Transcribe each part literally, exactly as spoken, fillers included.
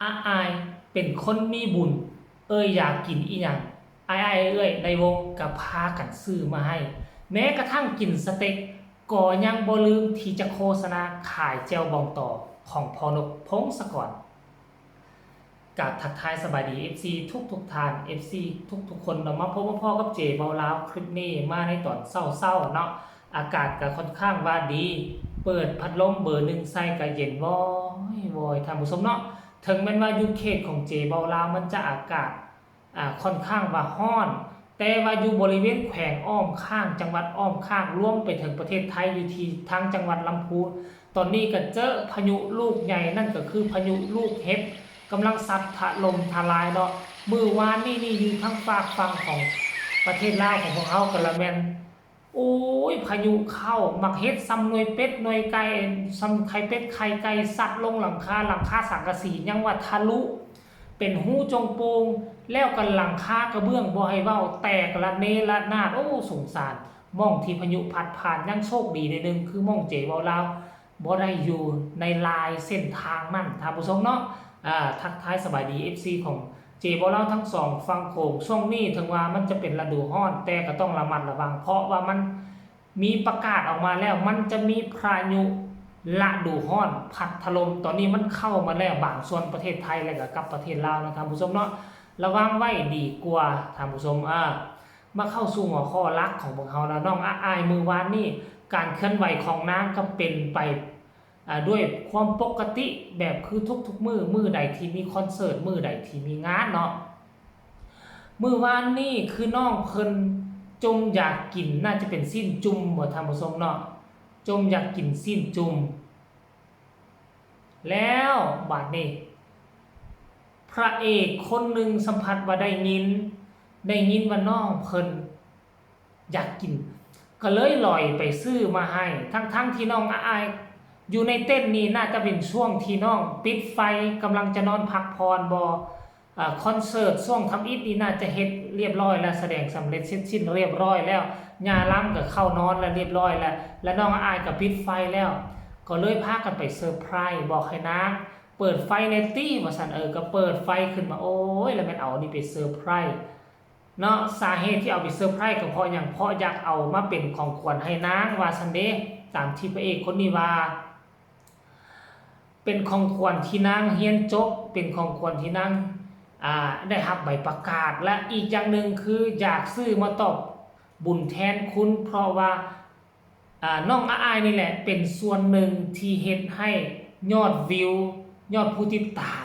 อาอายเป็นคนมีบุญ เอ้ยอยากกินอีหยัง อ้ายๆเอื้อยๆในวงก็พากันซื้อมาให้ แม้กระทั่งกินสเต็กก็ยังบ่ลืมที่จะโฆษณาขายแจ่วบองต่อของพ่อนกพงศกร กราบทักทายสบายดี เอฟซี ทุกๆท่าน เอฟซี ทุกๆคนเนาะ มาพบมาพ้อกับเจเบาลาว คลิปนี้มาในตอนเช้าๆเนาะ อากาศก็ค่อนข้างว่าดี เปิดพัดลมเบอร์หนึ่งใส่ก็เย็นวอยๆ ท่านผู้ชมเนาะ ถึงแม้นว่าอยู่เขตของเจเบาลาวมันจะอากาศ อ่า ค่อนข้างว่าร้อน แต่ว่าอยู่บริเวณแขวงอ้อมข้าง จังหวัดอ้อมข้าง รวมไปถึงประเทศไทยอยู่ที่ทางจังหวัดลำพูน ตอนนี้ก็เจอพายุลูกใหญ่ นั่นก็คือพายุลูกเห็บ กำลังซัดถล่มทลายเนาะ มื้อวานนี้นี่อยู่ทางฟากฝั่งของประเทศลาวของพวกเฮาก็ละแม่น โอ้ย พายุเข้า หมากเห็ดส่ำหน่วยเป็ดหน่วยไก่ ส่ำไข่เป็ดไข่ไก่ ซัดลงหลังคา หลังคาสังกะสี ยังว่าทะลุ เป็นฮูจงโป่ง แล้วก็หลังคากระเบื้องบ่ให้เว้า แตกระเนระนาด โอ้ สงสาร หม่องที่พายุพัดผ่าน ยังโชคดีหน่อยหนึ่ง คือหม่องเจเบาลาว บ่ได้อยู่ในลายเส้นทางนั้น ท่านผู้ชมเนาะ อ่า ทักทายสบายดี เอฟซี ของเจเบาลาวทั้งสองฝั่งโขง ช่วงนี้ถึงว่ามันจะเป็นฤดูร้อน แต่ก็ต้องระมัดระวัง เพราะว่ามันมีประกาศออกมาแล้ว มันจะมีพายุฤดูร้อนพัดถล่ม ตอนนี้มันเข้ามาแล้วบางส่วนประเทศไทย และก็กับประเทศลาวนะ ท่านผู้ชมเนาะ ระวังไว้ดีกว่า ท่านผู้ชม อ่า มาเข้าสู่หัวข้อหลักของพวกเฮาแล้ว น้องอ้ายมื้อวานนี้ การเคลื่อนไหวของนางก็เป็นไป อ่า ด้วยความปกติแบบคือทุกๆมื้อ มื้อใดที่มีคอนเสิร์ต มื้อใดที่มีงานเนาะ มื้อวานนี้คือน้องเพิ่นจมอยากกิน น่าจะเป็นซี้นจุ่มบ่ ท่านผู้ชมเนาะ จมอยากกินซี้นจุ่ม แล้วบาดนี้ พระเอกคนหนึ่งสัมผัสว่าได้ยิน ได้ยินว่าน้องเพิ่นอยากกิน ก็เลยลอยไปซื้อมาให้ ทั้งๆที่น้องอ้ายอยู่ในเต็นท์นี่ น่าจะเป็นช่วงที่น้องปิดไฟ กำลังจะนอนพักผ่อนบ่ อ่า คอนเสิร์ตช่วงทำอิฐนี่น่าจะเฮ็ดเรียบร้อยแล้ว แสดงสำเร็จเสร็จสิ้นเรียบร้อยแล้ว ย่าลำก็เข้านอนแล้วเรียบร้อยแล้ว และน้องอ้ายก็ปิดไฟแล้ว ก็เลยพากันไปเซอร์ไพรส์ บอกให้นางเปิดไฟแหน่ตี้ ว่าซั่น เออ ก็เปิดไฟขึ้นมา โอ้ย แล้วแม่นเอานี่ไปเซอร์ไพรส์เนาะ สาเหตุที่เอาไปเซอร์ไพรส์ก็เพราะหยัง เพราะอยากเอามาเป็นของขวัญให้นาง ว่าซั่นเด้ ตามที่พระเอกคนนี้ว่า เป็นของขวัญที่นางเรียนจบ เป็นของขวัญที่นาง อ่า ได้รับใบประกาศ และอีกอย่างหนึ่งคืออยากซื้อมาตอบบุญแทนคุณ เพราะว่า อ่า น้องอ้ายนี่แหละเป็นส่วนหนึ่งที่เฮ็ดให้ยอดวิว ยอดผู้ติดตาม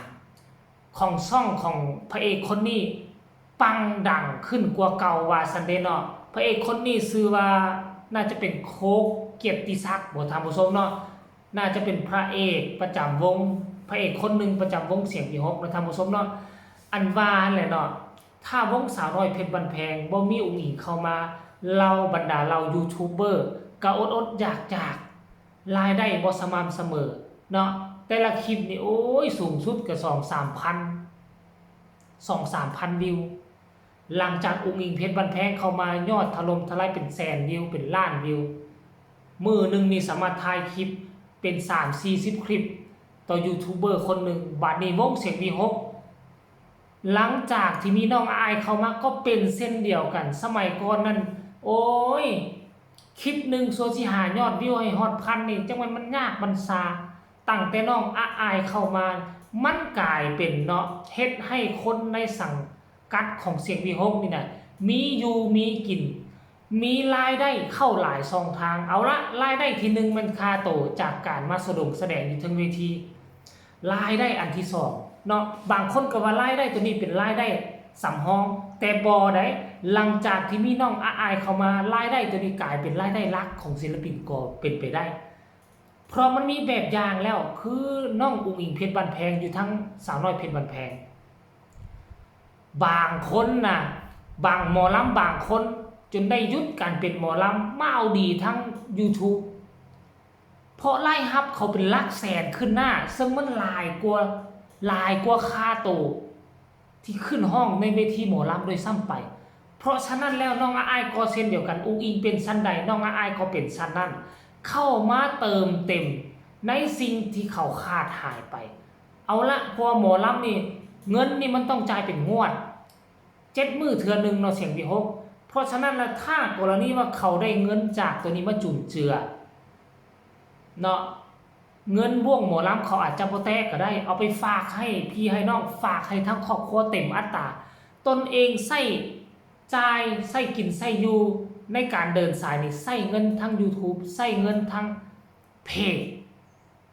ของช่องของพระเอกคนนี้ปังดังขึ้นกว่าเก่า ว่าซั่นเด้เนาะ พระเอกคนนี้ชื่อว่าน่าจะเป็นโค้กเกียรติศักดิ์บ่ ท่านผู้ชมเนาะ น่าจะเป็นพระเอกประจำวง พระเอกคนหนึ่งประจำวงเสียงวีหกนะ ท่านผู้ชมเนาะ อันว่าหั่นแหละเนาะ ถ้าวงสาวน้อยเพชรบ้านแพงบ่มีอุ๋งอิ๋งเข้ามา เหล่าบรรดาเหล่ายูทูบเบอร์ก็อดๆอยากๆ รายได้บ่สม่ำเสมอเนาะ แต่ละคลิปนี่ โอ้ย สูงสุดก็สองสามพัน สองสามพันวิว หลังจากอุ๋งอิ๋งเพชรบ้านแพงเข้ามายอดถล่มทลายเป็นแสนวิว เป็นล้านวิว มื้อหนึ่งนี่สามารถถ่ายคลิปเป็นสามสี่สิบคลิป ต่อยูทูบเบอร์คนหนึ่ง บาดนี้วงเสียงวีหก หลังจากที่มีน้องอ้ายเข้ามาก็เป็นเช่นเดียวกัน สมัยก่อนนั่น โอ้ย คลิปหนึ่งซั่วสิหายอดวิวให้ฮอดพันนี่ จั่งแม่นมันยากมันซา ตั้งแต่น้องอ้ายเข้ามา มันกลายเป็นเนาะ เฮ็ดให้คนในสังกัดของเสียงวีหกนี่น่ะ มีอยู่มีกิน มีรายได้เข้าหลายช่องทาง เอาละ รายได้ที่หนึ่งมันค่าโตจากการมาแสดง แสดงอยู่เทิงเวที รายได้อันที่สองเนาะ บางคนก็ว่ารายได้ตัวนี้เป็นรายได้สำรอง แต่บ่ได้ หลังจากที่มีน้องอ้ายเข้ามา รายได้ตัวนี้กลายเป็นรายได้หลักของศิลปินก็เป็นไปได้ เพราะมันมีแบบอย่างแล้ว คือน้องอุ๋งอิ๋งเพชรบ้านแพงอยู่ทั้งสาวน้อยเพชรบ้านแพง บางคนน่ะ บางหมอลำบางคนจนได้หยุดการเป็นหมอลำ มาเอาดีทั้งยูทูบ เพราะรายรับเขาเป็นหลักแสนขึ้นหน้า ซึ่งมันหลายกว่า หลายกว่าค่าโตที่ขึ้นฮ้องในเวทีหมอลำด้วยซ้ำไป เพราะฉะนั้นแล้วน้องอ้ายก็เช่นเดียวกัน อุ๋งอิ๋งเป็นซั้นใด น้องอ้ายก็เป็นซั้นนั้น เข้ามาเติมเต็มในสิ่งที่เขาขาดหายไป เอาละ เพราะว่าหมอลำนี่ เงินนี่มันต้องจ่ายเป็นงวด เจ็ดมื้อเทื่อหนึ่งเนาะ เสียงที่หก เพราะฉะนั้นแล้ว ถ้ากรณีว่าเขาได้เงินจากตัวนี้มาจุนเจือเนาะ เงินบ่วงหมอลำเขาอาจจะบ่แตกก็ได้ เอาไปฝากให้พี่ให้น้อง ฝากให้ทั้งครอบครัวเต็มอัตรา ตนเองใช้จ่าย ใช้กินใช้อยู่ ในการเดินสายนี่ ใช้เงินทั้ง YouTube ใช้เงินทั้งเพจ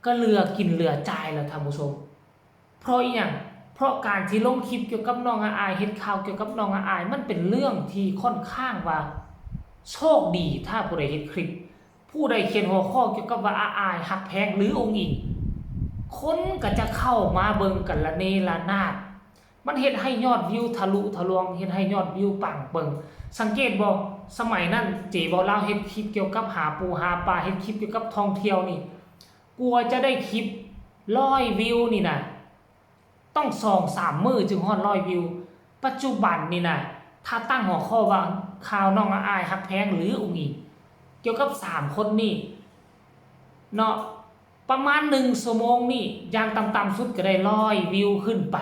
ก็เหลือกินเหลือจ่ายแล้วท่านผู้ชม เพราะอีหยัง เพราะการที่ลงคลิปเกี่ยวกับน้องอาอาย เฮ็ดข่าวเกี่ยวกับน้องอาอาย มันเป็นเรื่องที่ค่อนข้างว่าโชคดี ถ้าผู้ใดเฮ็ดคลิป ผู้ใดเขียนหัวข้อเกี่ยวกับว่าอาอายฮักแพงหรืออุ๋งอิ๋ง คนก็จะเข้ามาเบิ่งกันระเนระนาด มันเฮ็ดให้ยอดวิวทะลุทะลวง เฮ็ดให้ยอดวิวปังเปิง สังเกตบ่ สมัยนั้นเจ๋บ่าวลาวเฮ็ดคลิปเกี่ยวกับหาปูหาปลา เฮ็ดคลิปเกี่ยวกับท่องเที่ยวนี่ กว่าจะได้คลิปร้อยวิวนี่นะ ต้องสองสามมื้อจึงฮอดร้อยวิว ปัจจุบันนี่นะ ถ้าตั้งหัวข้อว่าข่าวน้องอาอายฮักแพงหรืออุ๋งอิ๋ง เกี่ยวกับสามคนนี่เนาะ ประมาณหนึ่งชั่วโมงนี่ อย่างต่ำๆสุดก็ได้ร้อยวิวขึ้นไป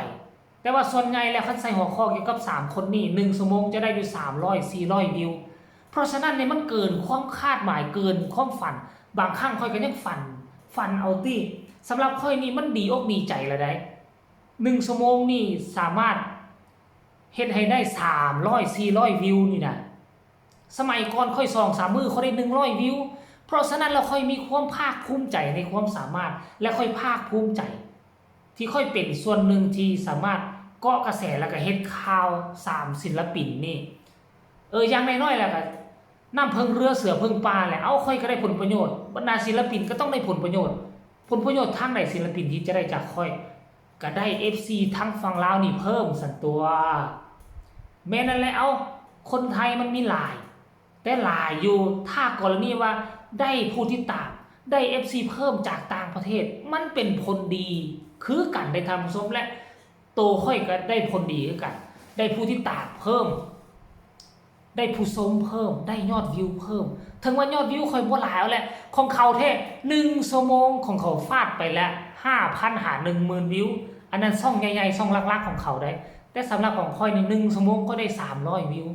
แต่ว่าส่วนใหญ่แล้วคันใส่หัวข้อเกี่ยวกับสามคนนี่ หนึ่งชั่วโมงจะได้อยู่สามร้อย สี่ร้อยวิว เพราะฉะนั้นเนี่ยมันเกินความคาดหมาย เกินความฝัน บางครั้งข้อยก็ยังฝัน ฝันเอาติ สำหรับข้อยนี่มันดีอกดีใจแล้วได้ หนึ่งชั่วโมงนี่สามารถเฮ็ดให้ได้สามร้อย สี่ร้อยวิวนี่นะ สมัยก่อนข้อยสองสามมื้อข้อยได้หนึ่งร้อยวิว เพราะฉะนั้นแล้วข้อยมีความภาคภูมิใจในความสามารถ และข้อยภาคภูมิใจ ที่ข้อยเป็นส่วนหนึ่งที่สามารถเกาะกระแสแล้วก็เฮ็ดข่าวสามศิลปินนี่ เออ อย่างน้อยๆแล้วก็น้ำเพิ่งเรือเสือเพิ่งป่าแหละ เอ้า ข้อยก็ได้ผลประโยชน์ บรรดาศิลปินก็ต้องได้ผลประโยชน์ ผลประโยชน์ทางใดศิลปินที่จะได้จากข้อย ก็ได้เอฟซีทั้งฝั่งลาวนี่เพิ่มซั้นตั่ว แม่นนั่นแหละ เอ้า คนไทยมันมีหลาย แต่หลายอยู่ ถ้ากรณีว่าได้ผู้ติดตาม ได้เอฟซีเพิ่มจากต่างประเทศ มันเป็นผลดีคือกันเด้ท่านผู้ชม และโตข้อยก็ได้ผลดีคือกัน ได้ผู้ติดตามเพิ่ม ได้ผู้ชมเพิ่ม ได้ยอดวิวเพิ่ม ถึงว่ายอดวิวข้อยบ่หลายเอาแหละ ของเขาแท้ หนึ่งชั่วโมงของเขาฟาดไปแล้ว ห้าพัน หา หนึ่งหมื่น วิว อันนั้นช่องใหญ่ๆ ช่องหลักๆ ของเขาได้ แต่สำหรับของข้อยนี่ หนึ่งชั่วโมงข้อยได้ สามร้อย วิว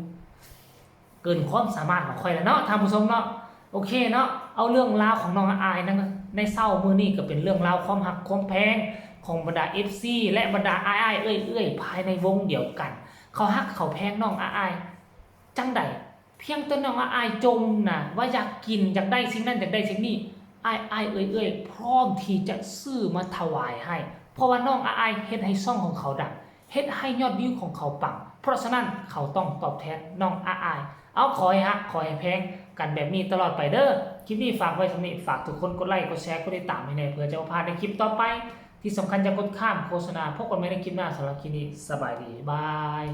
เกินความสามารถของข้อยแล้วเนาะท่านผู้ชมเนาะ โอเคเนาะ เอาเรื่องราวของน้องอาอายนั้น ในเช้ามื้อนี้ก็เป็นเรื่องราวความฮักความแพงของบรรดาเอฟซี และบรรดาอ้ายๆ เอื้อยๆ ภายในวงเดียวกัน เขาฮักเขาแพงน้องอาอายจั่งใด เพียงแต่น้องอาอายจมนะว่าอยากกิน อยากได้สิ่งนั้น อยากได้สิ่งนี้ อ้ายๆ เอื้อยๆ พร้อมที่จะซื้อมาถวายให้ เพราะว่าน้องอาอายเฮ็ดให้ช่องของเขาดัง เฮ็ดให้ยอดวิวของเขาปัง เพราะฉะนั้นเขาต้องตอบแทนน้องอาอาย เอา ขอให้ฮัก ขอให้แพงกันแบบนี้ตลอดไปเด้อ คลิปนี้ฝากไว้ส่ำนี้ ฝากทุกคนกดไลค์ กดแชร์ กดติดตามให้แหน่ เพื่อจะบ่พลาดในคลิปต่อไป ที่สำคัญอย่ากดข้ามโฆษณา พบกันใหม่ในคลิปหน้า สำหรับคลิปนี้ สบายดี บาย